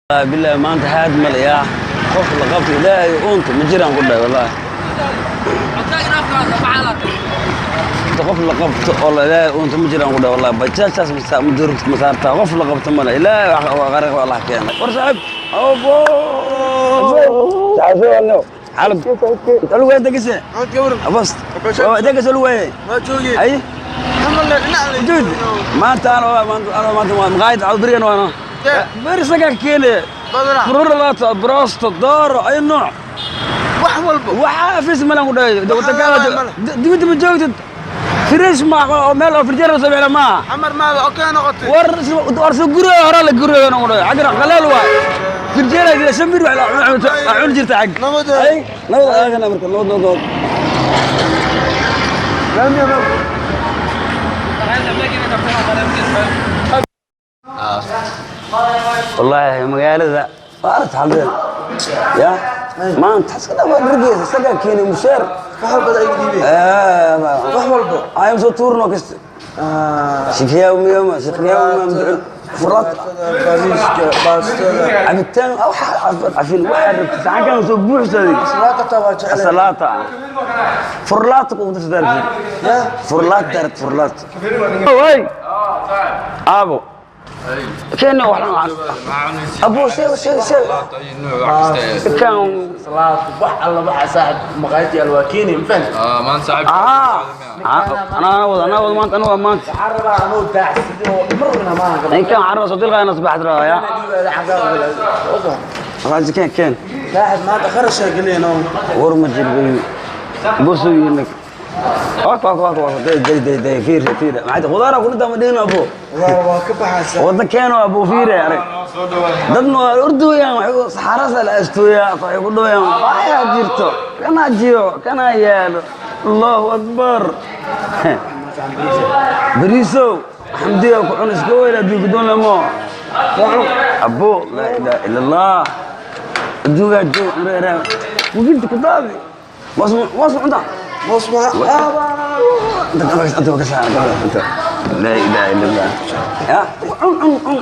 Bilahi, maanta haad male yaa qof la qabto. Ilaahay uunta ma jiraan ku dhahay. Wallaahi, qof la qabto oo la Ilaahay uunta ma jiraan ku dhahay. Wallahi, bajaajtaas ma saartaa. Qof la qabto male. Ilaahay wax qariq Allah keenay. War saaxib, abo saaxib, xaalad alugu degese abas degese alugu ay juud. Maanta ana maanta ana maanta maqaayad berigan waana beri isagaa keene fururalaata, brosto, dooro, ay nooc. Wax walba. Waxaa afis malan ku dhahay. Dibadda ma joogtid, fresh ma oo meel oo frijeer soo bixila maaha. Xamar maada okey noqotay. War war soo guriga hore la guriga ku dhahay, xagga qaleel waay, frijeer ay shan bir wax cun jirta xag. Nabad. Ay nabad aagana marka, nabad, nabad, nabad. Wallaahi, magaalada waa aragta xaldeeda ya maanta iska dhaa dhargeesa isagaa keenay mushaar. Wax walba ay dhiibeen. Wax walba. Ayam soo tuurno kasta shikiyaa miyama shikiyaa furlaat. Bariiska, baastada. Cabitaan, waxa cafin waxa rabta, saxankan soo buuxsaday. Salaata taa waa jecel. Salaata furlaat ku darta. Ya. Furlaat dart, furlaat way aabo keena wax abo, sheeg, sheeg, sheeg kan. Salaad wax alla waxa saaxib maqaayad yaal waa keeni, ma fahamtid? Ah, anaa wada, anaa wada maanta, anaa maanta. Waxaan rabaa anuu daacsid oo marna maaha. Ninkan carro soo dilqaana subaxd rabaa ya waxaa keen keen. Saaxib, maanta kharashaa geliyeen. War ma jirbayo bosow yihiin. Wak wak wak wak, day day day day, fiir fiir, maxay khudaara ku dama dhigno abo. Waa ka baxaysaa. Wada keeno abo, fiire, arag dadna waa ordooyaan, waxay saxarasa la astooyaa, waxay ku dhawayaan waxaa jirto kana jiro kana yaalo. Allahu akbar, bariisow xamdiya ku cun, iska weyl adduunka doon lamo abo. Laa ilaaha ila Allah, adduunkaa joog cumreeraa wugilta ku daadi was was cunta. Moos ma انت انت كسر انت. لا اله الا الله، يا عن عن عن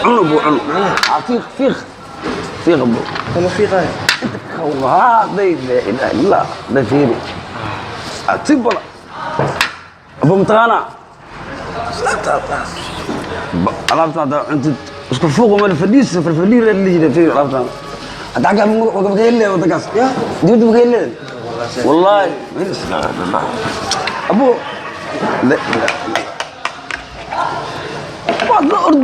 عن ابو عن فيق فيق فيق ابو. Kama fiiqay. هذا لا اله الا الله، ده فيني تبلا ابو متغانا alaabta hadda cuntid isku fuuq meel fadhiis farfadhiir la jira. Fiir alaabta hadda xagga ma ka helay wadankaas dibadda ma ka helay. والله ابو لا لا لا أرد.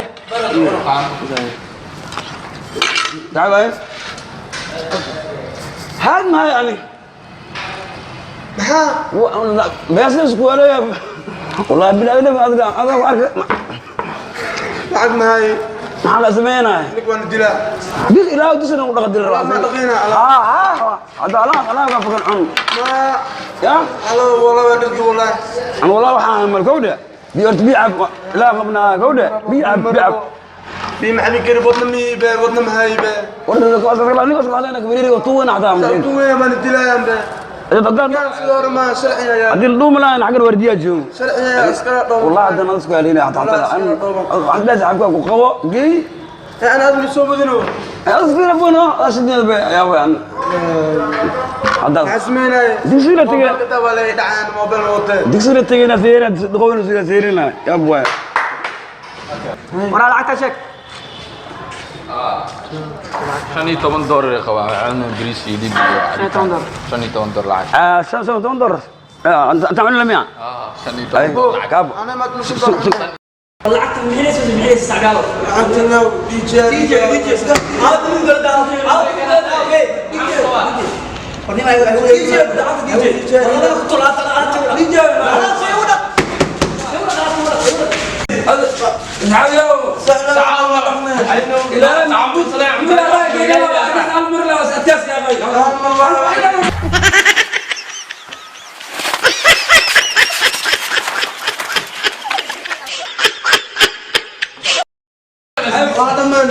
تعال هاي هاد ما يعني Maxaa? بس isku walaaya والله بالله هذا هذا arka. Lacag mahay. Maxaa la sameynaya? Nig waan dilaa. Bis ilaa disna u dhaqdil. Ma dhaqina. Ha ha, hada alaab alaab ka fakan cun. Ma ya alo wala waa dhirki wallahi. أنا والله waxaan mal kowde biyo biyo لا qabnaa kowde biyo biyo. Bi ma cabi kari, wadna mi be, wadna mahay be. Warda ko asal aniga asal ana kabriiri oo tuwan xataa ma Tuweena baan dilayaan be. haddaan Kan sida hore ma sharciga yaa. Haddii la dhuumi lahayn xaggan waardiyaa joogo. Sharciga yaa iskala dhoobo. والله haddana isku helina xataa waxaan leeyahay xabka ku qabo geey. Ana aad ma soo badino. Asfira bono ashidna be yaa waan hadda. Maxaa sameynaya? Dugsiga tagay. Mobilka taa waa la dhacaan, mobil wate. Dugsiga tagayna feerina dhaqowna sida feerina yaa buwa. Waraa lacagta sheeg. 15 doolar ay qabaan, waxaana bariis iyo hilib iyo 15 doolar. 15 doolar lacag. Ah, 15 doolar انت عامل لميا. Ah, 15 doolar lacag. كاب. Ana ma tushin doona. Lacagta bixinaysa, bixinaysa sacgaalo. Lacagta now DJ. DJ, DJ, aad min dowladda, aad min dowladda, DJ, DJ, DJ, DJ, Waa dhamaan.